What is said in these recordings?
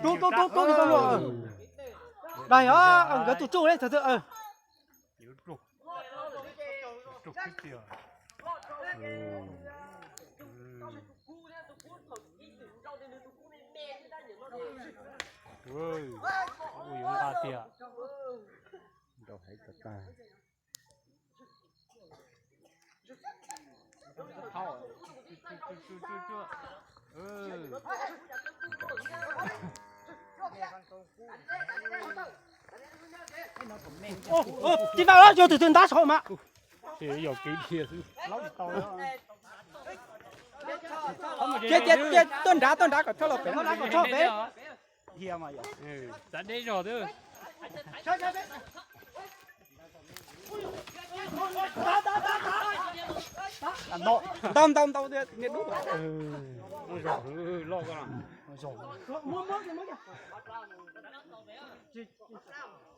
Rub rub rub rub tau luaj. Dai os, nkawd tus tsuj li thaum twg. Ui, yuav nqa tiag. Nrau heev tag tag. Tsis npaj, yog tus twg ntab saum mas. Cia, cia, cia tuaj nrad, tuaj nrad kom tso los pem, tuaj nrad kom tso pem. Txav deb zog xwb. Ntau ntau ntau, niam dub. Loj koj.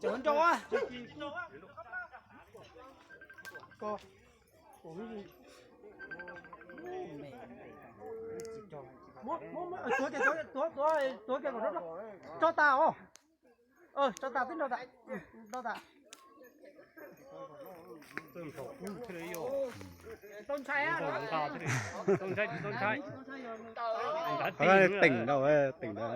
Cov nrau a. Tuav kiag, tuav kiag kom tso tas os. Tso tas twb nrau tas. Nrau tas. Tau ntshai, tau ntshai, tau ntshai. Teem nrau, teem nrau.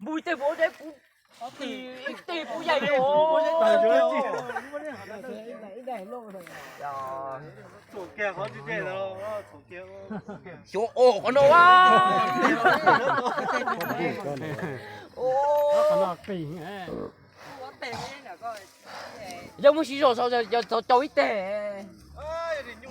Npus tej vauv deb kuv tim ib teg kuv yaim os. Xyov os, qhov no a. Yog muab siv zog yog txog caum ib teg.